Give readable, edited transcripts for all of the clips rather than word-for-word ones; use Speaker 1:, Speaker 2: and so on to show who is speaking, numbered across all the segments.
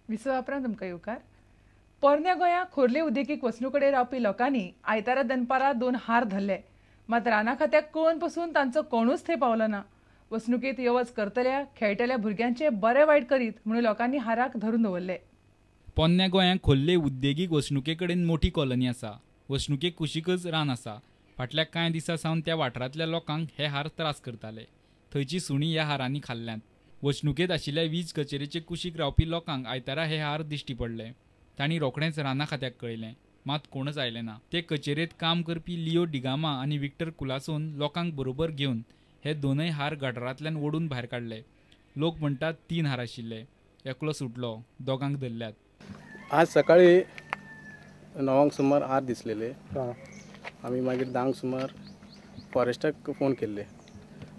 Speaker 1: विसवा उपरांत तुमकां येवकार. पोरण्या गोंया खोर्ले उद्देगीक वसणुकडे रावपी लोकांनी आयतारा दनपारा 2 हार धरले. मात राना खात्याक कळून पसून तांचो कोणूच थंय पावलो ना. वसणुकेंत यो वच करतल्या खेळटल्या भुरग्यांचे बरे वायट करीत म्हणून लोकांनी हाराक धरून दवरले.
Speaker 2: पोरण्या गोंयांत खोर्ले उद्देगीक वसणुके कडेन मोठी कॉलनी आसा. वसणुके कुशीकच रान आसा. फाटल्या कांय दिसां सावन त्या वाठारांतल्या लोकांक हे हार त्रास करताले. थंयची सुणी ह्या हारांनी खाल्ल्यांत. वसणुकेंत आशिल्ल्या वीज कचेरेचे कुशीक रावपी लोकांक आयतारा हे हार दिश्टी पडले. तांणी रोखडेंच राना खात्याक कळयलें, मात कोणच आयले ना. ते कचेरेंत काम करपी लिओ डिगामा आनी विक्टर कुलासोन लोकांक बरोबर घेवन हे 2 हार गटारांतल्यान ओडून भायर काडले. लोक म्हणटात 3 हार आशिल्ले, एकलो सुटलो, दोगांक धरल्यात.
Speaker 3: आज सकाळी 9 सुमार हार दिसलेले. आमी मागीर 10 सुमार फॉरेस्टाक फोन केल्ले.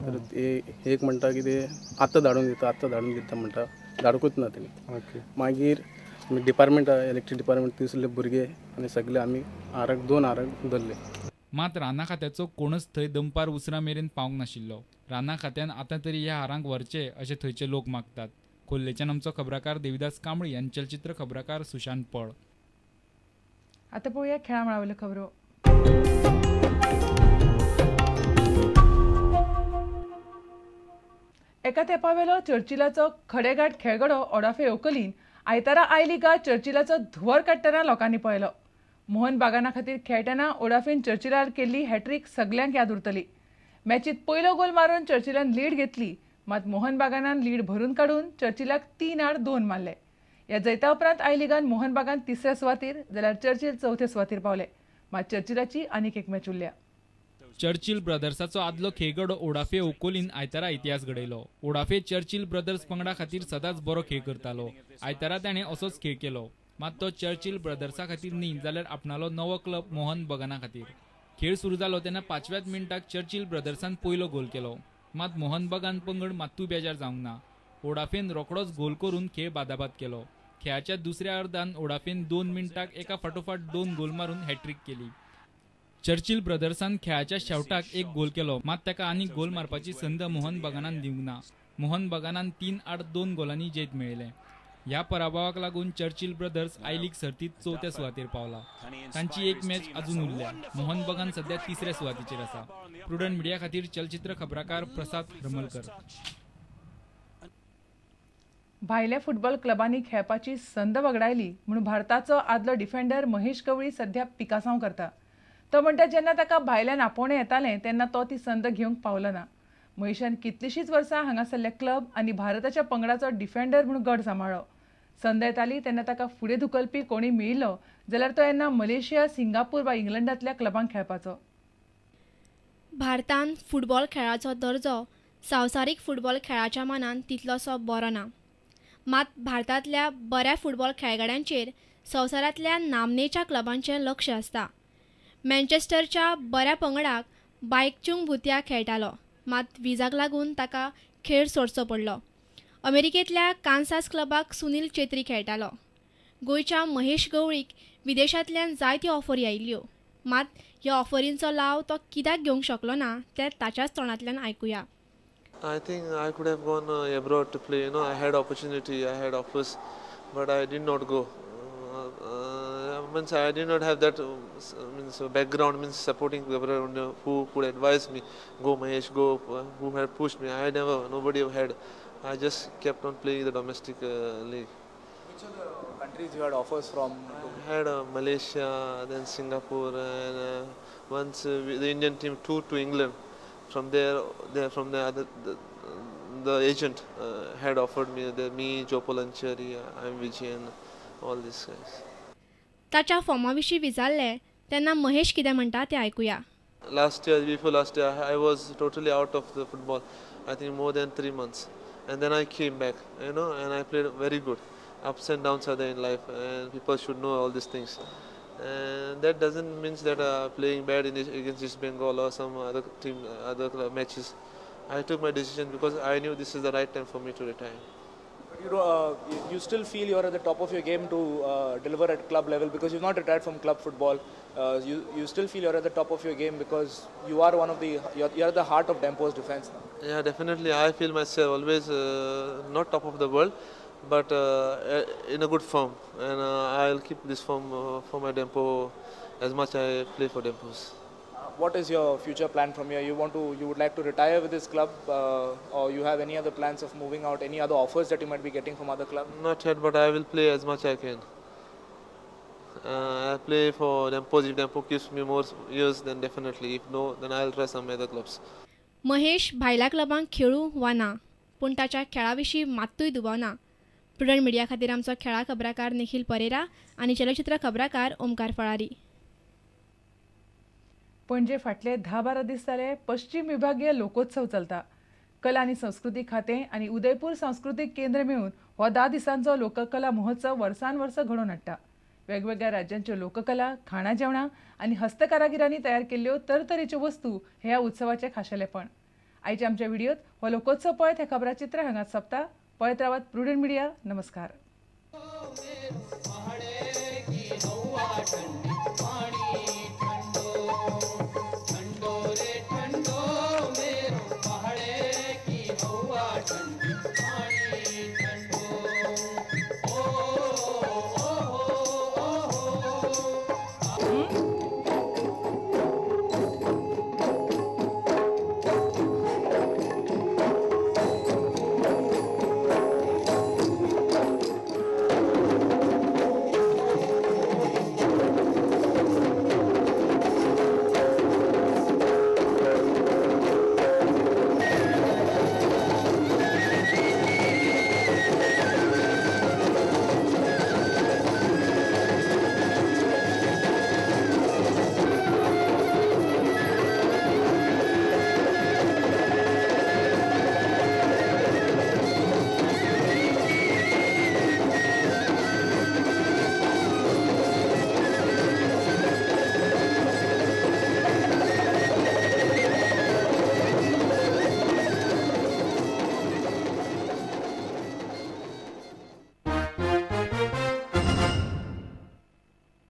Speaker 3: तर ते एक म्हणटा की ते आत्तां धाडून दिता, आत्तां धाडून दिता म्हणटा, धाडकूच ना तेणी. मागीर डिपार्टमेंट, इलेक्ट्रीक डिपार्टमेंट थंयसरले भुरगे आनी सगळे आमी हाराक 2 हाराक धरले.
Speaker 2: मात राना खात्याचो कोणच थंय दनपार उसरां मेरेन पावंक नाशिल्लो. राना खात्यान आतां तरी ह्या हारांक व्हरचे अशें थंयचे लोक मागतात. खोर्लेच्यान आमचो खबराकार देविदास कांबळी आनी चलचित्र खबराकार सुशांत पळ.
Speaker 1: आतां पळोवया खेळा मळावयल्यो खबरो. एका तेंपावेलो चर्चिलाचो खडेगांठ खेळगडो ओडाफे ओकलीन आयतारा I लिगांत चर्चिलाचो धुंवर काडटना लोकांनी पळयलो. मोहन बागाना खातीर खेळटना ओडाफेन चर्चिलार केल्ली हॅट्रीक सगल्यांक याद उरतली. मॅचीत पयलो गोल मारून चर्चिलान लीड घेतली, मात मोहन बागानान लीड भरून काडून चर्चिलाक 3-2 मारले. ह्या जैता उपरांत I लिगान मोहन बागान 3ऱ्या सुवातीर जाल्यार चर्चिल 4थे सुवातीर पावले. मात चर्चिलाची आनीक एक मॅच उरल्या.
Speaker 2: चर्चिल ब्रदर्साचो आदलो खेळगडो ओडाफे ओकोलीन आयतारा इतिहास घडयलो. ओडाफे चर्चिल ब्रदर्स पंगडा खातीर सदांच बरो खेळ करतालो. आयतारा ताणें असोच खेळ केलो, मात तो चर्चिल ब्रदर्सा खातीर न्ही जाल्यार आपणालो नवो क्लब मोहन बगाना खातीर. खेळ सुरू जालो तेन्ना 5व्याच मिनटाक चर्चिल ब्रदर्सान पयलो गोल केलो, मात मोहन बगान पंगड मात्तूय बेजार जावंक ना. ओडाफेन रोखडोच गोल करून खेळ बादाबाद केलो. खेळाच्या दुसऱ्या अर्दान ओडाफेन 2 मिनटाक एका फाटोफाट 2 गोल मारून हॅट्रीक केली. चर्चिल ब्रदर्सान खेळाच्या शेवटाक 1 गोल केलो, मात ताका आनीक गोल मारपाची संद मोहन बगानान दिवंक ना. मोहन बगानान 3-2 गोलांनी जैत मेळयलें. ह्या पराभवाक लागून चर्चिल ब्रदर्स I league सर्तीत 4थ्या सुवातेर पावला. तांची एक मॅच अजून उरल्या. मोहन बगान सध्या 3ऱ्या सुवातेचेर आसा. प्रुडंट मिडिया खातीर चलचित्र खबराकार प्रसाद रमलकर.
Speaker 1: भायल्या फुटबॉल क्लबांनी खेळपाची संद वगडायली म्हणून भारताचो आदलो डिफेंडर महेश गवळी सध्या पिकासांव करता. तो म्हणटा जेन्ना ताका भायल्यान आपोवणें येतालें तेन्ना तो ती संद घेवंक पावलो ना. महेशान कितलींशींच वर्सां हांगासरल्या क्लब आनी भारताच्या पंगडाचो डिफेंडर म्हणून गड सांबाळ्ळो. संद येताली तेन्ना ताका फुडें धुकलपी कोणी मेळिल्लो जाल्यार तो येन्ना मलेशिया, सिंगापूर वा इंग्लंडांतल्या क्लबांक खेळपाचो.
Speaker 4: भारतान फुटबॉल खेळाचो दर्जो संवसारीक फुटबॉल खेळाच्या मानान तितलोसो बरो ना. मात भारतांतल्या बऱ्या फुटबॉल खेळगड्यांचेर संवसारांतल्या नामनेच्या क्लबांचें लक्ष आसता. मँचेस्टरच्या बऱ्या पंगडाक बायकचुंग भुतिया खेळटालो, मात विजाक लागून ताका खेळ सोडचो पडलो. अमेरिकेंतल्या कान्सास क्लबाक सुनील चेत्री खेळटालो. गोंयच्या महेश गवळीक विदेशांतल्यान जायत्यो ऑफरी आयिल्ल्यो, मात ह्या ऑफरींचो लाव तो कित्याक घेवंक शकलो ना तें ताच्याच तोंडांतल्यान आयकुया.
Speaker 5: I think I could have gone abroad to play. You know, I had opportunity, I had offers, but I did not go. Means I did not have that means background, means supporting background who could advise me, go Mahesh, go, who had pushed me. I never, nobody had. I just kept on playing the domestic league.
Speaker 6: Which are the countries you had offers from?
Speaker 5: I had Malaysia, then Singapore, and once the Indian team toured to England. From there, the agent had offered me, me, Joe Polancheri, I'm Vijayan, all these guys.
Speaker 4: ताच्या फॉर्मा विशीं विचारलें तेन्ना महेश कितें म्हणटा तें आयकुया.
Speaker 5: Last year, before last year, I was totally out of the football. I think more than 3 months, and then I came back, you know, and I played very good. Ups and downs are there in life, and people should know all these things. And that doesn't mean that playing bad against East Bengal or some other team, other matches. I took my decision because I knew this is the right time for me to retire.
Speaker 6: But you still feel you're at the top of your game to deliver at club level because you've not retired from club football. You still feel you're at the top of your game because you are one of the you're at the heart of Dempo's defense now.
Speaker 5: Yeah, definitely. I feel myself always not top of the world, but in a good form, and I'll keep this form for my Dempo as much I play for Dempo's.
Speaker 6: What is your future plan from here? You would like to retire with this club, or you have any other plans of moving out? Any other offers that you might be getting from other clubs?
Speaker 5: Not yet, but I will play as much I can. I play for Dempo. If Dempo gives me more years, then definitely. If no, then I'll try some other clubs.
Speaker 4: Mahesh भायल्या क्लबांक खेळूं वा ना, पूण ताच्या खेळा विशीं मात्तूय दुबाव ना. प्रुडंट मिडिया खातीर आमचो खेळा खबराकार निखील परेरा आनी चलचित्र खबराकार ओमकार फळारी.
Speaker 1: पणजे फाटले 10-12 दीस जाले पश्चिम विभागीय लोकोत्सव चलता. कला आनी संस्कृती खातें आनी उदयपूर सांस्कृतीक केंद्र मेळून हो 10 दिसांचो लोककला महोत्सव वर्सान वर्स घडोवन हाडटा. वेगवेगळ्या राज्यांच्यो लोककला, खाणां जेवणां आनी हस्तकारागिरांनी तयार केल्ल्यो तरतरेच्यो वस्तू हे ह्या उत्सवाचें खाशेलेपण. आयच्या आमच्या व्हिडियोत हो लोकोत्सव पळयत हें खबराचित्र हांगाच सोंपता. पळयत रावात प्रुडंट मिडिया. नमस्कार.
Speaker 7: ठंडो रे ठंडो मेरो पहाड़े की हवा ठंडी।